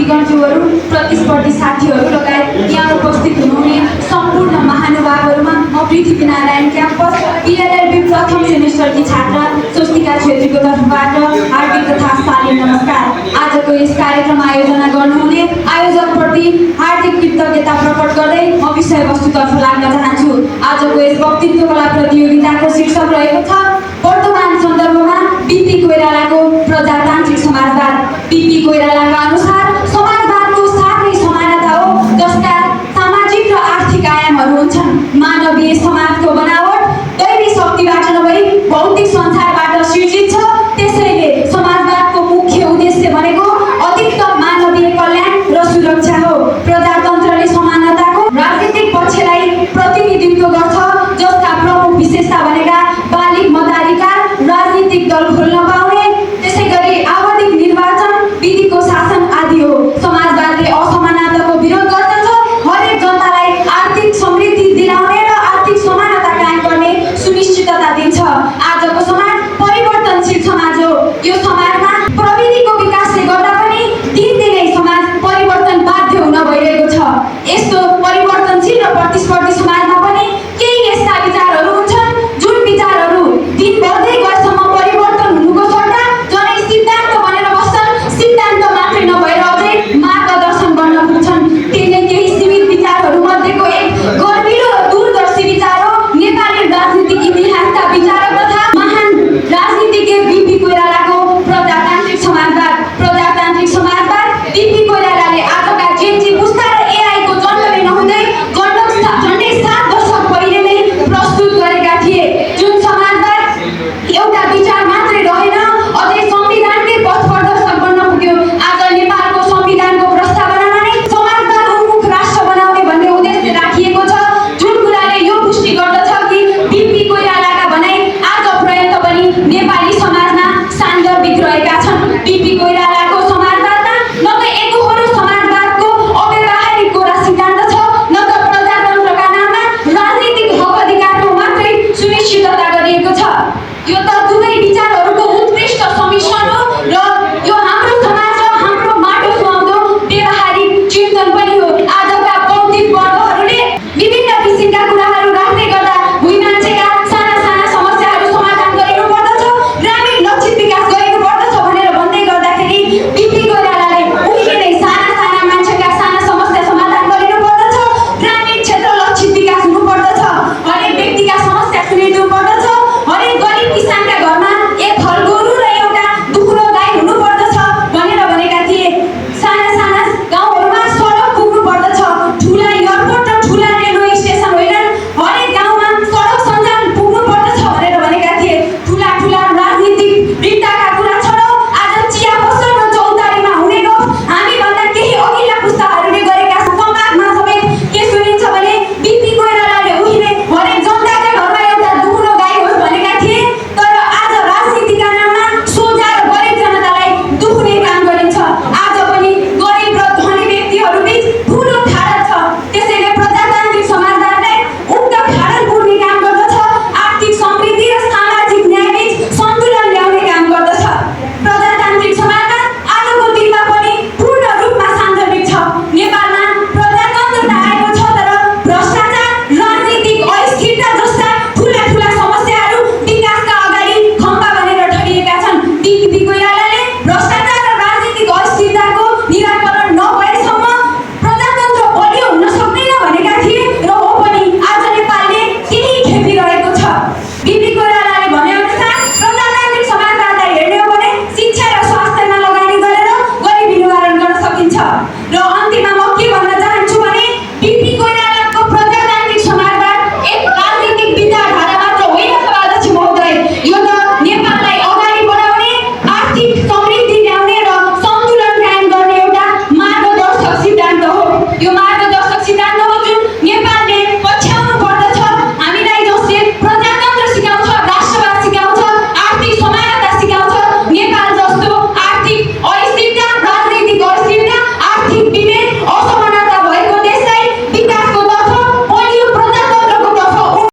प्रतिगणजुहरू, प्रतिस्पर्धी साथीहरू लगायत यहाँ उपस्थित हुनुहुने सम्पूर्ण महानुभावहरूमा म पृथ्वीनारायण क्याम्पस PLLB प्रथम सेमेस्टरकी छात्रा स्वस्तिका छेत्रीको तर्फबाट हार्दिक तथा शालीन नमस्कार। आजको यस कार्यक्रम आयोजना गर्नुहुने आयोजकप्रति हार्दिक कृतज्ञता प्रकट गर्दै म विषयवस्तुतर्फ लाग्न चाहन्छु। आजको यस वक्तृत्व कला प्रतियोगिताको शीर्षक रहेको छ वर्तमान सन्दर्भमा बीपी कोइरालाको प्रजातान्त्रिक समाजवाद। बीपी कोइरालाका अनुसार